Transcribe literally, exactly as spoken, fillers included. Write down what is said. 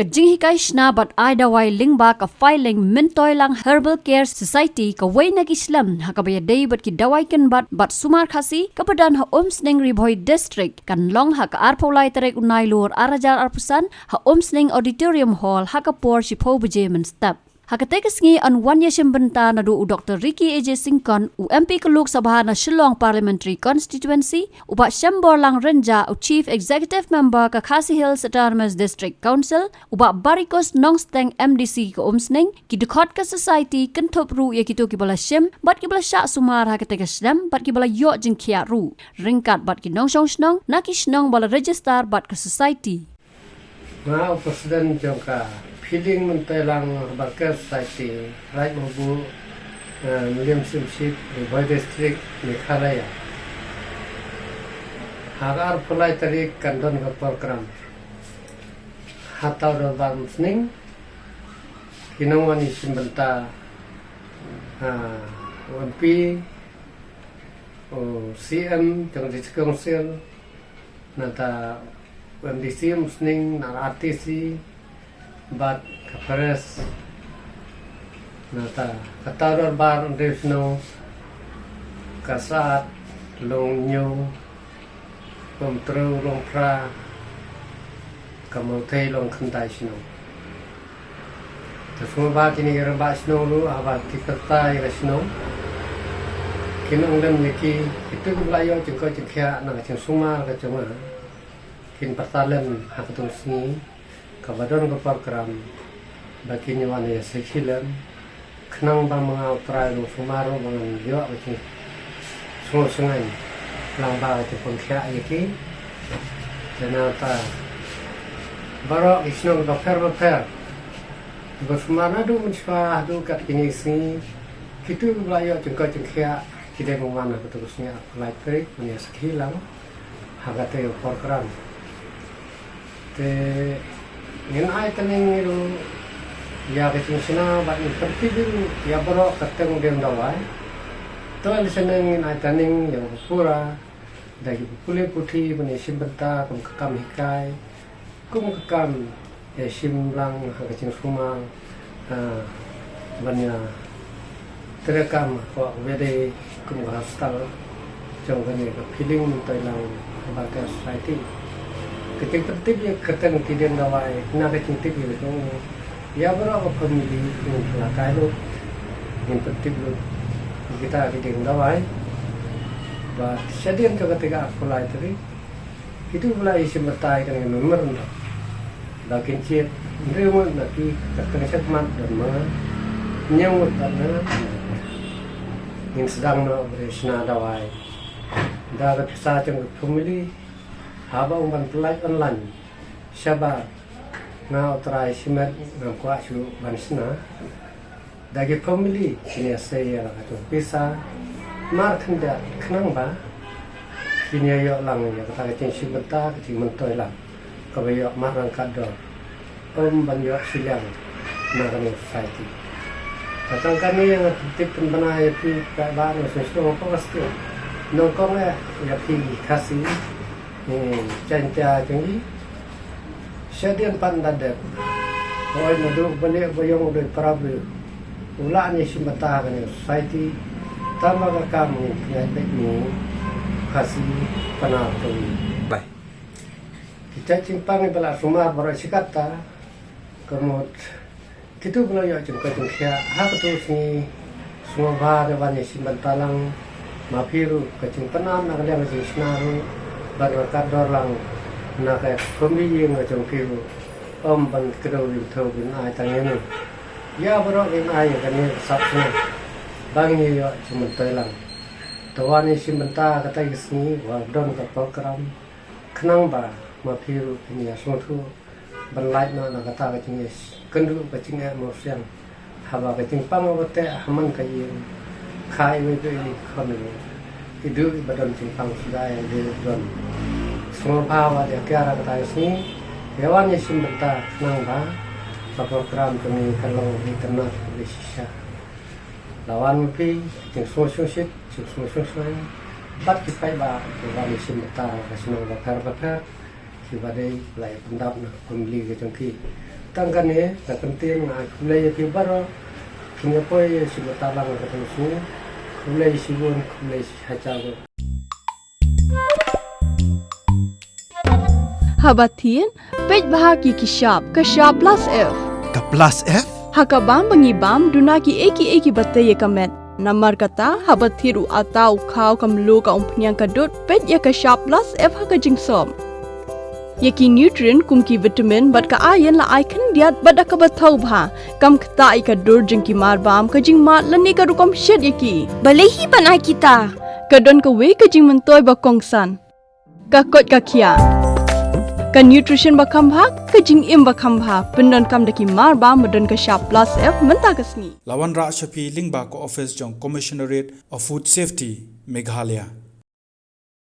Ka jinghikai shna bad ai dawai lyngba ka Phaileng Myntoilang Herbal Care Society kawei na ki shlem ha kaba ïadei bad ki dawai kynbat bad sumar Khasi kaba don ha Umsning, Ri Bhoi District kan long ha ka arphew lai tarik u Nailur ar hajar arphew san ha Umsning Auditorium Hall ha ka por shiphew baje mynstep. Ha katei ka sngi yn wan ïashim bynta naduh u Doctor Ricky A J Syngkon, u M P ka Lok Sabha na Shillong Parliamentary Constituency, u Bah Shemborlang Rynjah, u Chief Executive Member ka Khasi Hills Autonomous District Council, u Bah Barikos Nongsteng, M D C ka Umsning, ki dkhot ka Society, kynthup ruh ïa kito kiba la shim bad kiba la shah sumar ha katei ka shlem bad kiba la ïoh jingkhiah ruh, ryngkat bad ki nongshong shnong na ki shnong ba la register bad ka Society. Nga u President jong ka Phaileng Myntoilang Herbal Care Society, Raid Mawbuh, eh, Mylliem Syiemship, Ri Bhoi District, Meghalaya. Ha ka arphew lai tarik kan don ka program ha Taw Dorbar Umsning. Ki nongwan ïashim bynta, ah, u M P, u C M jong District Council, nangta u M D C Umsning, na R T C, bad ka Forest, nangta ka Taw Dorbar hynriew shnong, ka Syiad, Longñiew, Umtru, Longphra, ka Mawthei, Longkhyndai shnong. Te sngewbha kine ki rangbah shnong ruh haba ki pyrta ïa ka shnong, kin ong lem ïa ki, kito kiba la ïoh jingkoit jingkhiah na ka jingsumar ka jong nga, kin pyrta lem ha katei ka sngi kaba don ka program, ba kin ïa wan ïa sakhi lem, khnang ba ma nga u Trai u sumar ruh ba ngan ïoh ka jingsngewsynei lang bad ka jingpynkhiah ïa ki. Te nangta baroh ki shnong bapher bapher, kiba sumar naduh mynshwa haduh kat kine ki sngi, kito kiba la ïoh jingkoit jingkhiah ki dei ban wan ha katei ka sngi arphew lai tarik ban ïa sakhi lang ha katei ka program. Te ngin ai training ruh ïa ka jingshna bad ngin pyntip ruh ïa baroh ka teng dien dawai. To lei shaneng ngin ai training ïa u pura da ki pule puthi ban ïashim bynta kum ka kam hikai, kum ka kam ïashim lang ha ka jingsumar, ah, ban ïa treikam ha kawei de kum ka hospital jong kane ka Phaileng Myntoilang Herbal Care Society. Ka jingpyntip ïa ka kyrteng ki dien dawai, na ka jingtip ïa ka jong u, ïa baroh ka family ngin pynlehkai lut, ngin pyntip lut ïa kita ki dien dawai. Bad shadien jong kata ka arphew lai tarik, kito kiba la ïashim bynta ïa kane ka memorandum, ba kin jied hynriew ngut na ki, ka kyrteng shakhmat don ma nga, hynñiew ngut bad nga. Ngin sdang noh ban ïashna dawai da ka pisa jong ka family, haba ong ban pynlait online shabar, nga u Trai shimet ngam kwah shuh ban shna. Da ki family kin ïa sei ïa la ka jong pisa mar khyndiat, khnang ba kin ïa ïoh lang ïa kata ka jingshim bynta, ka jingmyntoi lang kaba ïoh marryngkat dor, ym ban ïoh shiliang na kane ka society. Te tang kane nga tip pynbna ïa phi paidbah na shisha, ko ka stia nyngkong eh ïa phi Khasi, eh, Jaiñtia jong ngi. Shadien pat da dep, hooid, naduh ba leh ba ïong u dei para briew, u lah ban ïashim bynta ha kane ka society. Tang ba ka kam ngi pynïaid beit, ngi Khasi Pnar jong ngi. Bye. Ki jait jingpang kiba la sumar baroh shi katta, ka mut kito kiba la ïoh jingkoit jingkhiah ha katei ka sngi, sngewbha da wan ïashim bynta lang ma phi ruh, ka jingpynap na ka liang ka jingshna ruh ban ryngkat dor lang na ka family ïing ka jong phi ruh, ym ban kdew ïa u, ban ai tang ïa u. Ïa baroh ngin ai ïa kane ka sap shna ba ngin ïoh jingmyntoi lang. To wan ïashim bynta katei ka sngi, wat don ka program, khnang ba ma phi ruh phin ïa sngewthuh ban lait noh na kata ka jingïakynduh, ka jingeh mawsiang. Haba ka jingpang kaba teh ha man ka ïing, kha iwei pa iwei, khon iwei, i duh iba don jingpang suda ïa i dei don. Sngewbha wat ïa kiar ha kata ka sngi, ïa wan ïashim bynta, khnang ba ka program kane kan long itynnad kaba shisha. La wan ma phi, jingsngewsih, jingsngewsih bad ki paidbah, ïa wan ïashim bynta ha ka shnong bapher bapher. Kiba dei la ïa pyndap na ka family ka jong ki. Tang kane, ka kyntien nga ai khublei ïa phi baroh. Kine poi ïa shi bynta lang ka tang sngi. Khublei shibun, khublei shi hajar. Haba thied, peit bha ki ki shap, ka shap plus F. Ka plus F? Ha ka bam ba ngi bam, duna ki ei ki ei ki ba tei ïa ka met. Namar kata, haba thied u atta u khaw ka mluh ka umphniang ka dud, peit ïa ka shap plus F ha ka jingsop. Ïa ki nutrient kum ki vitamin bad ka iron la ai khyndiat bad da kaba thaw bha. Kam ktah ïa ka dur jong ki mar bam, ka jingmad lane ka rukom shet ïa ki. Balei hi ban ai kita? Ka don kawei ka jingmyntoi ba kongsan. Ka koit ka khiah. Ka nutrition ba kham bha, ka jingim ba kham bha. Pyndonkam da ki mar bam ba don ka shap plus F mynta ka sngi. La wanrah sha phi lyngba ka office jong Commissionerate of Food Safety, Meghalaya.